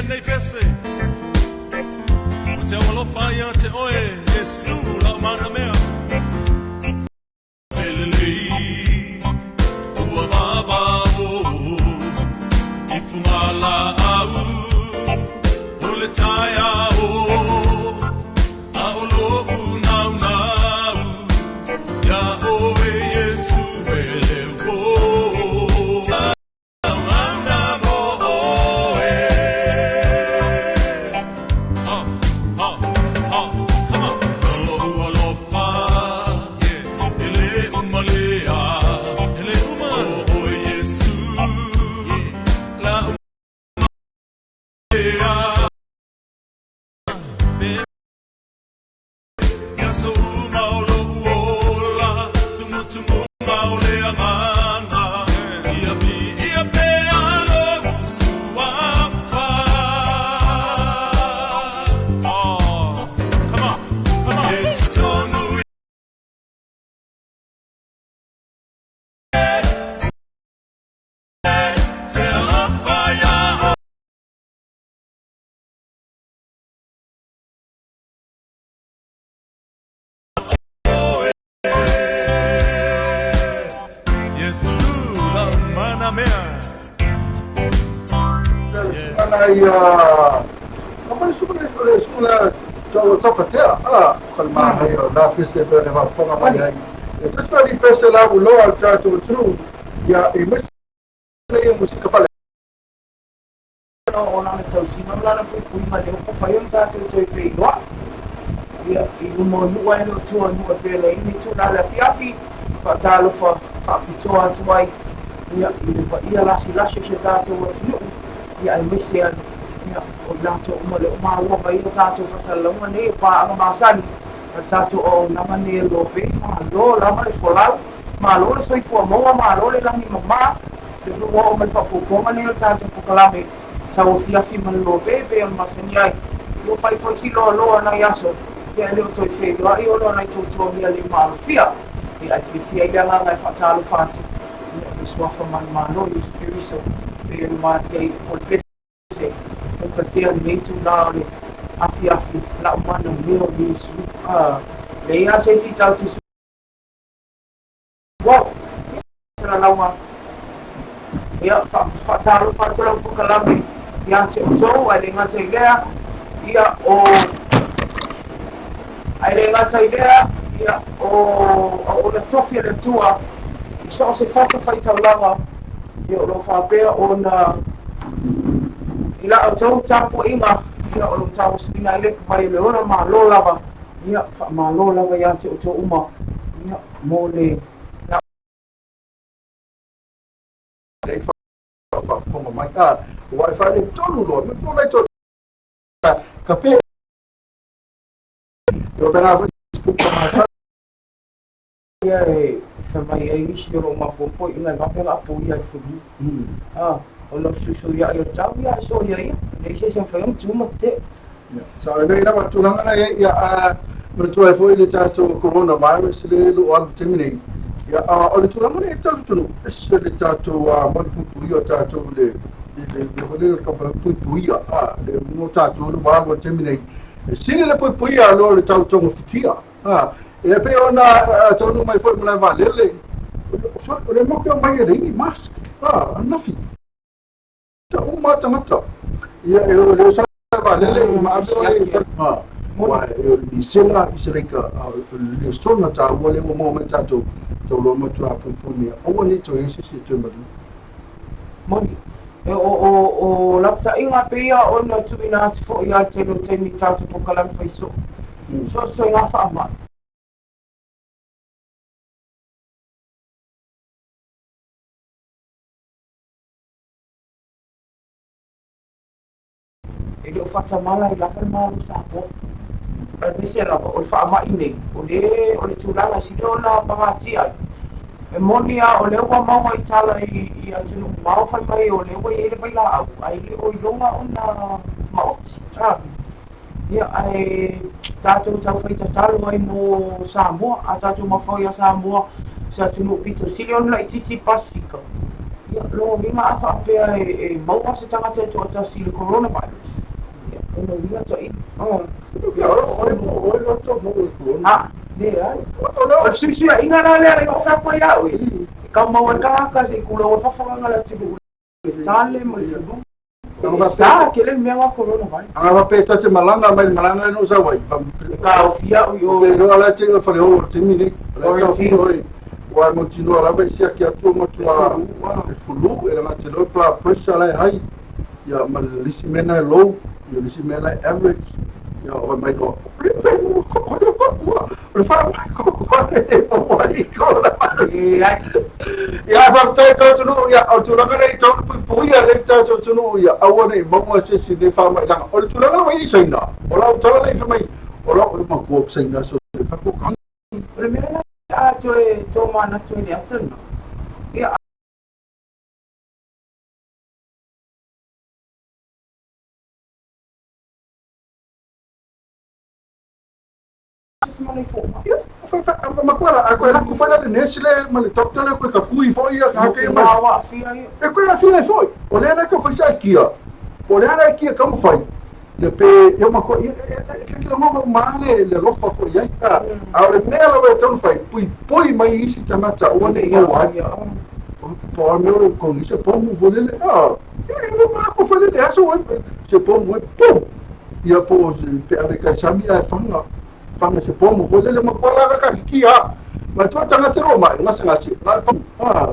lenei pese Ou te alofa ia te oe Iesu lau manamea Felelei ua vavao I fugalaau o le taeao A o lo'u naunau Ia oe Iesu e le uo O lana tausiga ma lana puipuiga lea ua mafai ona tatou toe feiloai ia i luma o nuu ae le o tua o nuu e pei ona i ai lenei itula le afiafi. Faatalofa faapitoa atu ai ia i le paia lasilasi o si o tatou atunuu ia aemaise ai ia o i latou uma lea ua maua mai o tatou faasalalauga nei o paaga masani a le tatou auaunaga nei e Lope. Malo lava le folau, malo le soifua maua, malo le lagi mama. Le foi ua oo mai le faaopoopoga lenei o le tatou polokalame tauafiafi ma le lope e pei ona masani ai. Ua fai foi si loaloa o nai aso, ia e le o toe feiloai ona o nai tuatua mea le maalofia. Ia ae fiafia ai le agaga e faatalofa atu ia i le suafa manumalo Iesu Keriso e pei ona malie ai o le pese taukatea lenei itula o le afiafi lau mana mea o Iesu. A leai lava se isi tatou Wow! Salalauga. Ia, faatalofa atu lau polokalame ia te outou, ae le gata i lea, ia, o, ae le gata i lea, ia, o, o le tofi a le Atua, i so o se fatafaitaulaga, ia, o lo o faapea ona, i la outou tapuaiga, ia, o lo o tauasuina ai le ipuvai o le ola, malo lava, ia, faamalo lava ia te outou uma, ia, mo le faafofoga mai a ua e faaletonu loa me tō nei tō ka pē o pena foi puka masa ia e fai mai ai isi o lo o mapopo i ngai vape la po ia i fulu a o no susu ia ia tau ia so ia ia le se se fai tu ma te Sa o lenei lava tulaga na i ai, ia, a manatua ai foi le tatou coronavirus le lo o alu i le taimi nei. Ia, a o le tulaga lea i le tatou atunuu, ese le tatou malupuipuia o tatou i le, i le mea foi lele o le taumafai e puipuia, a, le mo tatou le ua alu i le taimi nei. E sili le puipuia nai lo le tau togafitia. A, e pei ona taunuu mai foi i le malae vaalele, o le matou omai e leai ni mask, a, ananafi. Uma tagata. Ia e o le sa vaalele ma ave oe i fale. Ua e o le misela i se laika le sona taua lea ua maua mai tatou tau loa matua puipui mea. Aua ne i toe i ai se isi e toe maliu. Moni. E o o o lapataiga pei ia ona tuuina atu foi ia le tele o taimi i tatou polokalame fai soo. So o se ituaiga faamai. E le o faatamala ai lava le Malo Samoa. Aemaise lava o le faamai nei, o le o le tulaga e sili ona pagatia ai. E moni lava o lea ua maua i tala i i atunuu mamao fai mai o lea ua i ai le vailaau, ae le o iloga ona maoti. A, ia, ae tatou taufai tatalo ai mo Samoa, a tatou mafaufau ia Samoa, o se atunuu pito sili ona laitiiti i Pasefika, ia, lona uiga a faapea e maua se tagata e toatasi i le coronavirus. Ona uiga taʻina. Oh. Ia, o e mo o e to mo le corona. Ah, leai. O le O le fesuisuiaiga la lea le oo fai atu ai au e taumau ai le tagata se i tulou ai fafagaga le atunuu i le tale ma le fulu. E sa tele le mea la coronavirus. Aga faapea ta te malaga mai le malaga ina o sau ai. E taofia au i o. Pe iloa la te i fale o le taimi nei. O le taofia oi. Ua mautinoa lava i siaki atu ma tua le fulu e le gata loa blood pressure la e high. Ia ma le isi mea na e low, ia le isi mea la e average. Ia o mai loa. O le faamai ko le o ai coronavirus. Ia faafetai tau atunuu, ia o le tulaga lea i tau na puipuia lea i tatou atunuu ia aua ne i maua se isi nei faamailaga. O le tulaga lea ua i ai Saina, o lau tala lea i fai mai, o lau matua o Saina so le fako ka. O le mea la a toe tōmanatu ai le ata lena, ia Matua la, koe lako foi la le nurse le ma le doctor le koe kakui foi ia ka ke mai. E koe aafia ai foi. O lea la ka fai sa kia. O lea la kia ka mawhai. Ia pe, ia matua, ia e ke kila ngoma ma le le lofa foi ai. A o le mea la e tau fai, pui pui mai isi tangata o ne i ai. Po a mea o ko ni se pomu foi le. Ah, e mo ma ko foi le aso se pomu e pum. Ia po se pe ave kai sami ai fanga. Fanga se pomu foi le ma ko la ka ki ha. Ma tua tangata ro mai ngase ngase. Ma ah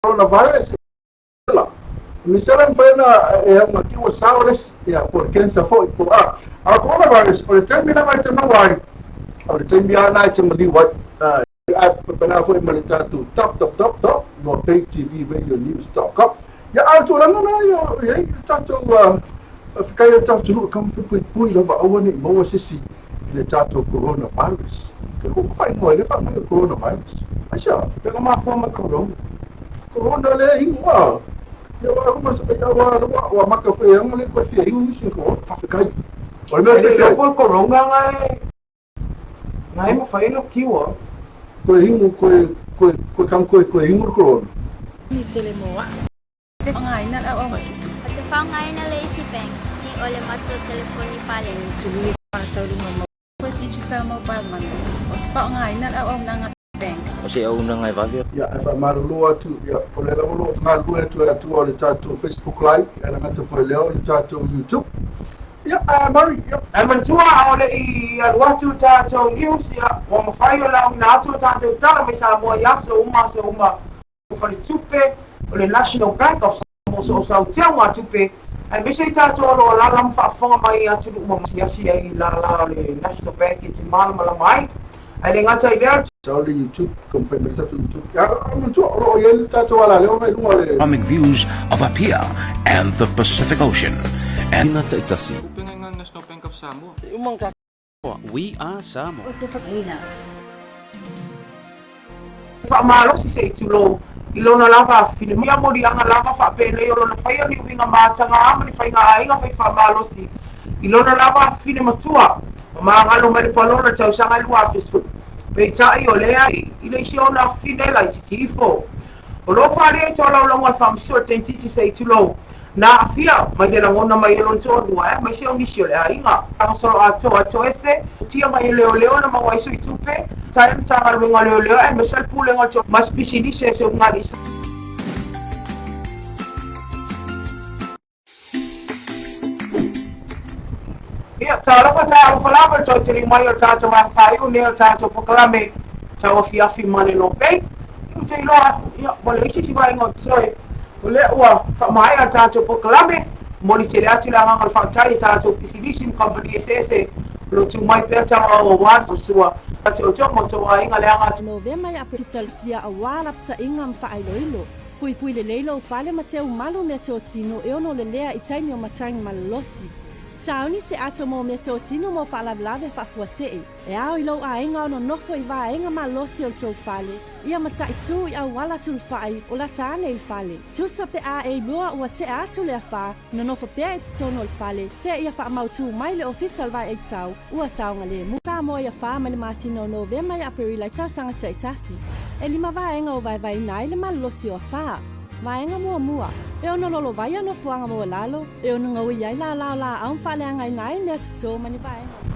coronavirus la. Misera mfana e ma ki o saules ia por cancer foi po a. A coronavirus o le taimi na mai te mawai. O le taimi a nai te mali wai. A pena foi ma le tatou top top top top no paytvradionews.com. Ia a tulaga na ia ia i tatou whikai o tatou nuu ka mawhi pui pui lava aua nei maua se isi i le tatou coronavirus. Ke ko whaingoa le wha mai o coronavirus. Aisha. Pe ka mafua mai corona. Corona le ingoa. Ia wa uma ia wa wa wa maka foi anga le koe fia ingu isi corona whawhikai. O le mea E le whiwhikai. po corona ngai ngai mawhai no kiwa. Koe ingu koe koe koe kang koe koe ingu corona. Ni tele mo wa. Se ngai na au au. O te whaungaina le isi bank ni o le matua telefoni pale. Tulu pa tau lunga mo. Koe Digicel Mobile Money. O te whaongai na au au nanga bank. O se au na ngai vave. Ia e whaamalulu atu, ia o le lava lo ngā lue atu e atu o le tātou Facebook Live, ia le ngata foi leo le tātou YouTube. Ia, Murray, ia. Ae manatua a o le i alu atu tatou news ia ua mafai ona auina atu a tatou tala mai Samoa i aso uma aso uma o faletupe o le National Bank of Samoa so o sauteugatupe aemaise ai tatou o lo o alaala ma faafofoga mai i atunuu mamao asiasi ai i lala o le National Bank e te malamalama ai ae le gata i lea Sau le YouTube, ka mawhai mai le tātou YouTube. Ia, manatua o lo o i ai le tātou alaleo ngai lunga o le Panoramic views of Apia and the Pacific Ocean. And Ina taitasi. National Bank of Samoa. We are Samoa. O se whakaina. Faamalosi se i tulou i lona lava afafine ia moliaga lava faapenei o lona faia ni uiga matagā ma ni faigaaiga fai faamalosi i lona lava afafine matua ma magalo mai le palola le tausaga e 2010. Peitai o lea i le isi ona afafine laitiiti ifo. O lo o faaalia i tolaulauga a le Faamasino o le Tentiti se i tulou na aafia mai le lagona mai e lona toalua aemaise o nisi o le aiga. Gasolo atoa e toese tia mai e leoleo na maua ai sui tupe tae a Matagaluega o Leoleo aemaise o le Pulega o le ma se pisinisi e se ugali. Ia, talofa, talofa lava le toe mai o le tatou vaega faaiu nei o le tatou polokalame tauafiafi ma le Lopei. Ia, ou te iloa, ia, ua leai se isi vaega o totoe, o lea ua faamaea le tatou polokalame. Momoli tele atu le agaga o le faafetai i tatou pisinisi ma kamupani eseese o lo o tu mai pea tauau aua le sua tootoo ma outou aiga leaga atu. Novema ia Philadelphia aua lapataʻiga ma faailoilo. Puipui lelei lou fale ma teumalu meatotino e ono lelea i taimi o matagi malolosi. Sauni se ato mo meatotino mo faalavelave faafuasei. E ao i lou aiga ona nofo i vaega malosi o le tou fale, ia mataitū i auala sulufai o lata ane i le fale. Tusa pe a e iloa ua tea atu le afa, nonofo pea i totonu o le fale, seia faamautū mai le Ofisa o le Vaeaitau ua saogalemu. Samoa i afa mai le masina o Novema ia Aperila i tausaga taitasi. E lima vaega o vaevaeina ai le malolosi o afa. Vaega muamua, e ono lolovaia nofoaga maualalo e ono gauia ai lalā o laau ma faaleagaina ai meatoto ma ni vaega.